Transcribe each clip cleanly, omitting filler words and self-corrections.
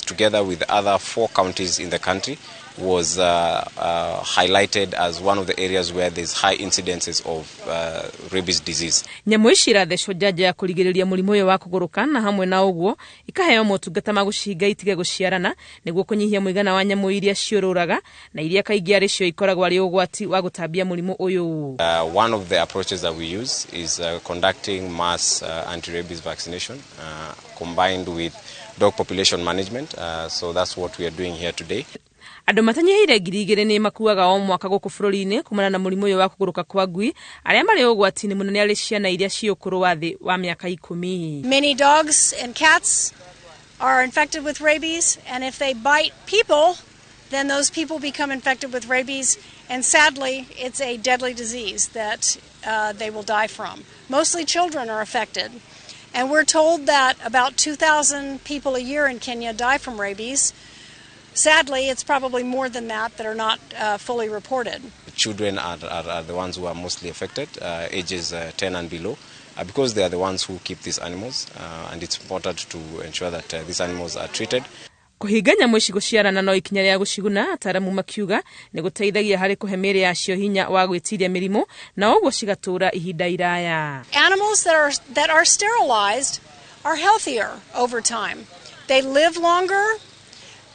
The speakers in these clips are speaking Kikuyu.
Together with other four counties in the country, was highlighted as one of the areas where there's high incidences of rabies disease. Nyamũ ici irathecwo njanjo ya kũrigĩrĩria mũrimũ ũyũ wa kũgũrũka na hamwe na ũguo ikaheo motungata ma gũcihinga itige gũciarana nĩguo kũnyihia mũigana wa nyamũ iria ciũrũraga na iria kaingĩ arĩ cio ikoragwo arĩ ũgwati wa gũtambia mũrimũ ũyũ. One of the approaches that we use is conducting mass anti-rabies vaccination combined with dog population management. So that's what we are doing here today. Andũ matanyihĩire 2,000 nĩ makuaga o mwaka gũkũ bũrũri-inĩ kumana na mũrimũ ũyũ wa kũgũrũka kwa ngui. Arĩa marĩ ũgwati-inĩ mũnene arĩ ciana iria ciĩ ũkũrũ wa thĩ wa mĩaka 10. Many dogs and cats are infected with rabies, and if they bite people, then those people become infected with rabies, and sadly, it's a deadly disease that they will die from. Mostly children are affected, and we're told that about 2,000 people a year in Kenya die from rabies. Sadly, it's probably more than that that are not fully reported. Children are the ones who are mostly affected, ages 10 and below, because they are the ones who keep these animals, and it's important to ensure that these animals are treated. Kũhinga nyamũ ici gũciarana no ikinya rĩa gũciguna, ataaramu makiuga nĩ gũteithagia harĩ kũhe mĩĩrĩ yacio hinya wa gwĩtiria mĩrimũ na ũguo cigatũũra ihinda iraya. Animals that are sterilized are healthier over time. They live longer,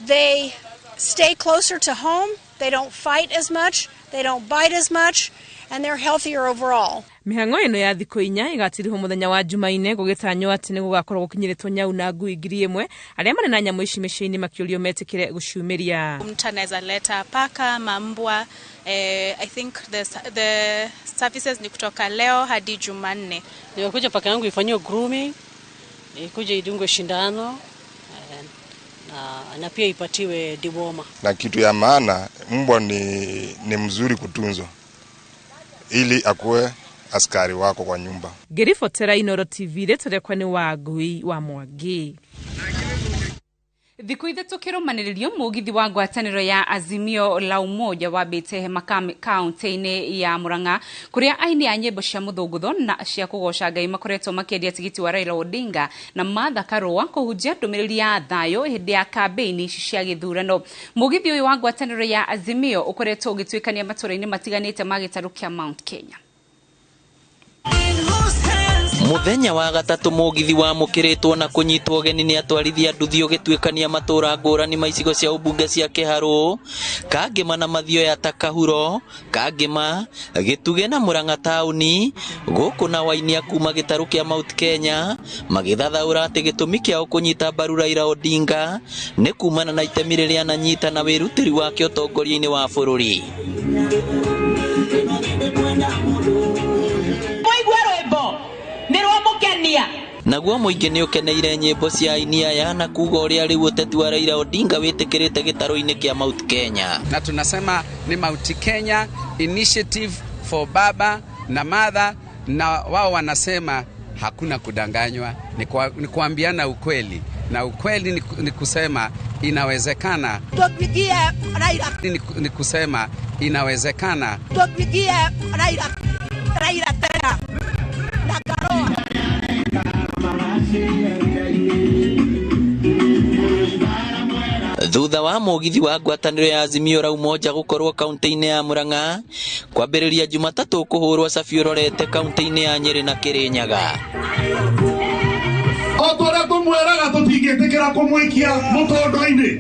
they stay closer to home, they don't fight as much, they don't bite as much, and they're healthier overall. Mĩhang'o ĩno ya thikũ inya ĩgatirihwo mũthenya wa Jumaine gũgĩtanywo atĩ nĩ gũgakorwo gũkinyĩrĩtwo nyau na ngui 1,000 arĩa marĩ na nyamũ ici mĩciĩ-inĩ makĩũrio metĩkĩre gũciumĩria. Mtu anaweza leta paka, mambwa, I think the services ni kutoka leo hadi Jumanne. Nimekuja paka yangu ifanyiwe grooming, ikuje idungwe shindano, na pia ipatiwe dewormer. Na kitu ya maana, mbwa ni mzuri kutunzwa ili akuwe askari wako kwa nyumba. Ngĩribotera Inooro TV, rĩtwa rĩakwa nĩ Wangui wa Mwangi. Thikũ ithatũ kĩrũmanĩrĩrio mũgithi wa ngwatanĩro ya Azimio la Umoja wambĩte hema kaunti-inĩ ya Murang'a kũrĩa aini a nyĩmbo cia mũthũngũtho na cia kũgoca Ngai makoretwo makĩendia tigiti wa Raila Odinga na Martha Karũa kũhunjia ndũmĩrĩri ya thayũ hĩndĩ ya kambĩini ici cia gĩthurano. Mũgithi ũyũ wa ngwatanĩro ya Azimio ũkoretwo ũgĩtuĩkania matũũra-inĩ matiganĩte ma gĩtarũ kĩa Mount Kenya. Muthenya wa gatatũ mũgithi wamũkĩrĩtwo na kũnyitwo ũgeni nĩ atwarithia nduthi ũgĩtuĩkania matũũra ngũrani ma icigo cia ũmbunge cia Kĩharũ, Kangĩma na Mathioya ta Kahuro, Kangĩma, Gĩtugĩ na Murang'a taũni, gũkũ na wainia kuma gĩtarũ kĩa Mount Kenya magĩthathaũra atĩ gĩtũmi kĩao kũnyita mbaru Raila Odinga nĩ kumana na itemi rĩrĩa ananyita na wĩrutĩri wake ũtongoria-inĩ wa bũrũri. Naguo mũingĩ nĩ ũkeneire nyĩmbo cia aini aya na kuga ũrĩa rĩu ũteti wa Raila Odinga wĩtĩkĩrĩte gĩtarũ-inĩ kĩa Mount Kenya. Na tunasema ni Mount Kenya Initiative for Baba na Mother, na wao wanasema hakuna kudanganywa, ni kuambiana ukweli, na ukweli ni kusema inawezekana. Tupigie Raila. Ni kusema inawezekana. Tupigie Raila. Raila tena. Na Karũa. Thutha wa mũgithi wa ngwatanĩro ya Azimio la Umoja gũkorwo kaunti-inĩ ya Murang'a kwambĩrĩria Jumatatũ kũhũrwo cabi ũrorete kaunti-inĩ ya Nyĩrĩ na Kĩrĩnyaga. O tũrĩa tũmwĩraga tũtingĩtĩkĩra kũmũikia mũtondo-inĩ,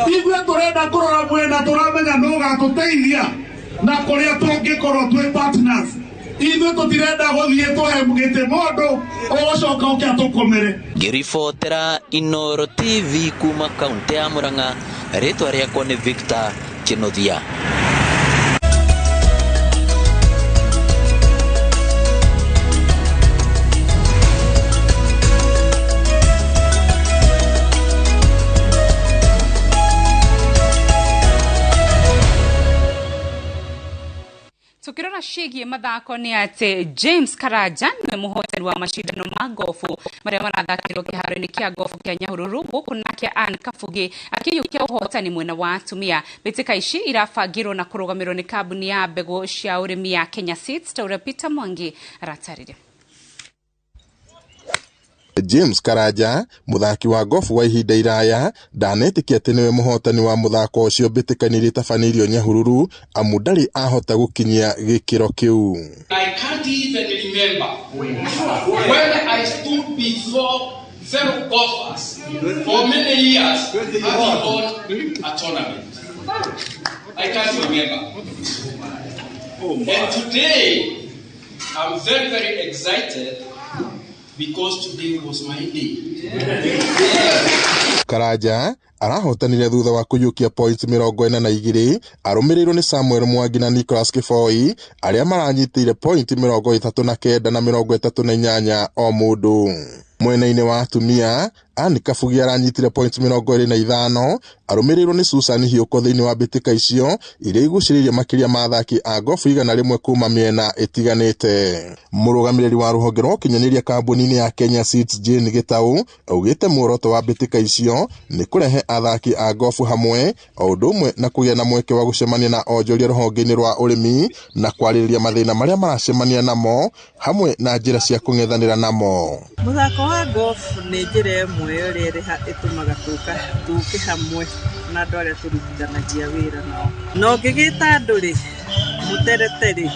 ithuĩ tũrenda kũrora mwena tũramenya nũ ũgatũteithia na kũrĩa tũngĩkorwo twĩ partners. Ithuĩ tũtirenda gũthiĩ tũhe gĩtĩ mũndũ ũgũcoka ũke atũkomere. Ngĩribotera Inooro TV kuma kaunti ya Murang'a, rĩtwa rĩakwa nĩ Victor Kĩnuthia. Tukirora ciĩgiĩ mathako nĩ atĩ James Karanja nĩwe mũhotani wa macindano ma gofu marĩa marathakĩrwo kĩharo-inĩ kĩa gofu kĩa Nyahururu, gũkũ nake Ann Kabugi akĩiyũkia ũhotani mwena wa atumia. Mbĩtĩka ici irabangirwo na kũrũgamĩrĩrwo nĩ kambuni ya mbegũ cia ũrĩmi ya Kenya Seeds ta ũrĩa Peter Mwangi aratarĩria. James Karanja muthaki wa gofu wa ihinda iraya ndanetikia atĩ nĩwe mũhotani wa mũthako ũcio mbĩtĩka-inĩ iria itabanĩirio Nyahururu amu ndarĩ ahota gũkinyia gĩkĩro kĩu. I can't even remember when I stood before fellow golfers for many years having won a tournament. I can't remember. And today, I'm very, very excited because today was my day. Karanja arahotanire thutha wa kũiyũkia points 42 arũmĩrĩirwo nĩ Samuel Mwangi na Nicholas Kĩboi arĩa maranyitĩire point 39 na 38 o mũndũ. Mwena-inĩ wa atumia Ann Kabugi aranyitire points 25 arũmĩrĩirwo nĩ Susan Hiũko thĩinĩ wa mbĩtĩka icio iria igucĩrĩirie makĩria ma athaki a gofu 100 kuma mĩena ĩtiganĩte. Mũrũgamĩrĩri wa rũhonge rwa ũkinyanĩria kambuni-inĩ ya Kenya Seeds Jane Gĩtaũ augĩte muoroto wa mbĩtĩka icio nĩ kũrehe athaki a gofu hamwe o ũndũ ũmwe na kũgĩa na mweke wa gũcemania na onjoria rũhonge-inĩ rwa ũrĩmi na kwarĩrĩria mathĩna marĩa maracemania namo hamwe na njĩra cia kũng'ethanĩra namo. Mũthako wa golf nĩ njĩra ĩmwe ĩrĩa ĩtũmaga tũke hamwe na andũ arĩa tũrutithanagia wĩra nao. Na ũngĩgĩta andũ rĩ, mũterete rĩ,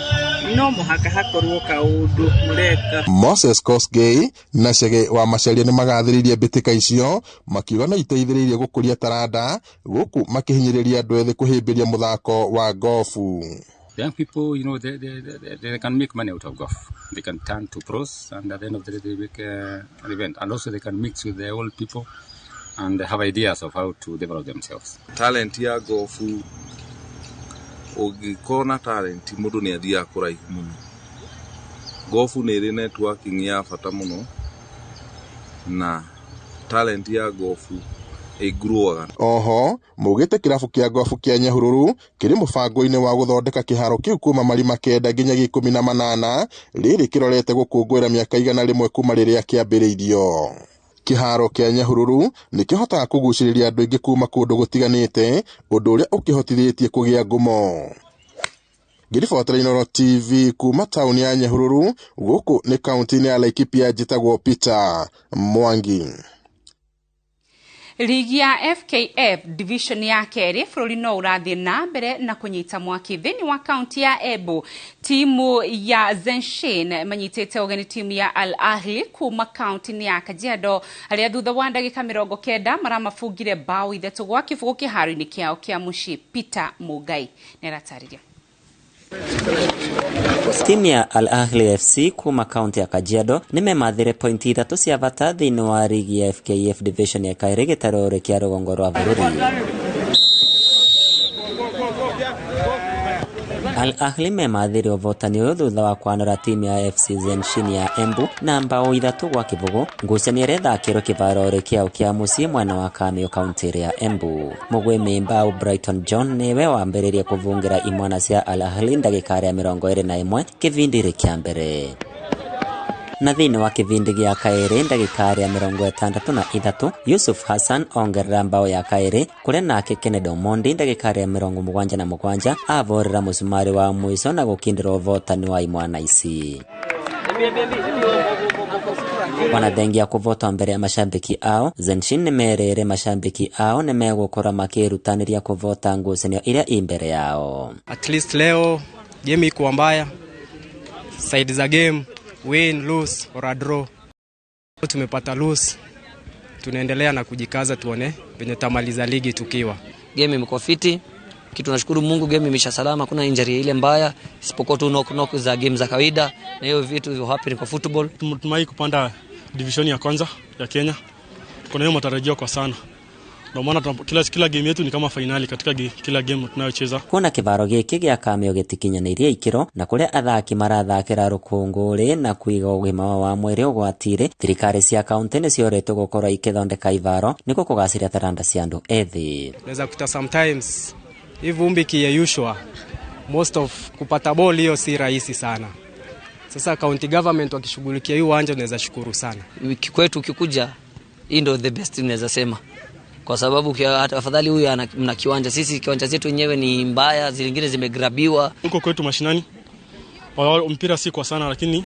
no mũhaka hakorwo kaũndũ mũreka. Moses Kosgei na Chege wa Macharia nĩ magathĩrĩirie mbĩtĩka icio makiuga no iteithĩrĩirie gũkũria taranda gũkũ makĩhinyĩrĩria andũ ethĩ kũhĩmbĩria mũthako wa gofu. Young people, you know, they can make money out of golf. They can turn to pros, and at the end of the day, they make an event. And also they can mix with the old people and have ideas of how to develop themselves. Talent ya golf, ũngĩkorwo na talent, mũndũ nĩ athiaga kũraihu mũno. Golf nĩ ĩrĩ networking ya bata mũno, na talent ya golf ĩnguruaga. Oho maugĩte kĩrabu kĩa gofu kĩa Nyahururu kĩrĩ mũbango-inĩ wa gũthondeka kĩharo kĩu kuma marima 9 nginya 18 rĩrĩ kĩrorete gũkũngũĩra mĩaka 101 kuma rĩrĩa kĩambĩrĩirio. Kĩharo kĩa Nyahururu nĩ kĩhotaga kũgucĩrĩria andũ aingĩ kuma kũndũ gũtiganĩte ũndũ ũrĩa ũkĩhotithĩtie kũgĩa ngumo. Ngĩribotera Inooro TV kuma taũni ya Nyahururu gũkũ nĩ kaunti-inĩ ya Laikipia njĩtagwo Peter Mwangi. Ligi ya FKF division ya kerĩ bũrũri no ũrathiĩ na mbere na kũnyita mwaki thĩinĩ wa kaunti ya Embu. Timu ya Zenshin manyitĩte ũgeni timu ya Al Ahly kuma kaunti ya Kajiado arĩa thutha wa ndagĩka 90 maramabungire bao 3-0 kĩharo-inĩ kĩao kĩa mũciĩ. Peter Mugai nĩaratarĩria. Timu ya Al Ahly FC kuma kaunti ya Kajiado nimemathire pointi 3 cia bata thĩinĩ wa ligi ya FKF division ya kaĩrĩ gĩtarũ kĩa rũgongo rwa bũrũri. Al Ahly memathire ũvotani ũyũ thutha wa kwanora timu ya FC Zenshin ya Embu na mbao 3-0 ngucanio ĩrĩa ĩthakĩirwo kĩvaro kĩao kĩa mũciĩ mwena wa Kamĩũ kaunti ya Embu. Mũgwĩmi mbao Brighton John nĩwe wambĩrĩirie kũvungĩra imwana cia Al Ahly ndagĩka ya 21 kĩbindi kĩa mbere. Na thĩinĩ wa kĩbindi gĩa kaĩrĩ ndagĩka ya 63 Yusuf Hassan ongerera mbao ya kaĩrĩ kũrĩa nake Kennedy Omondi ndagĩka ya 77 avorera mũcumari wa mũico na gũkindĩra ũvotani wa imwana ici. Wanathengia kũvotwo mbere ya mashabiki ao Zenshin nĩmerĩire mashabiki ao nĩmegũkorwo makĩrutanĩria kũvota ngucanio iria i mbere yao. At least leo game iko mbaya, side za game win, lose or a draw. Tumepata lose, tunaendelea na kujikaza tuone venye tamaliza ligi tukiwa. Game imekuwa fiti. Kitu tunashukuru Mungu game imesha salama, hakuna injury ile mbaya isipokuwa tu knock knock za game za kawaida, na hiyo vitu hivyo happen kwa football. Tunatumai kupanda division ya kwanza ya Kenya. Kuna hiyo matarajio kwa sana. Ndio maana kila game yetu ni kama finali katika kila game tunayocheza. Kuona kĩvaro gĩkĩ gĩa Kamĩũ gĩtikinyanĩirie ikĩro na kũrĩa athaki marathakĩra rũkũngũ-rĩ na kũiga ũgima wao wa mwĩrĩ ũgwati-rĩ, thirikari cia kaunti nĩcioretwo gũkorwo ikĩthondeka ivaro nĩguo kũgacĩria taranda cia andũ ethĩ. Naweza kuta sometimes hii vumbi ikiyeyushwa, most of kupata ball hiyo si rahisi sana. Sasa county government wakishughulikia hii uwanja tunaweza shukuru sana. Kwetu ukikuja hii ndio the best tunaweza sema. Kwa sababu hata afadhali huyu ana kiwanja, sisi kiwanja zetu wenyewe ni mbaya, zingine zimegrabiwa. Huko kwetu mashinani mpira si kwa sana, lakini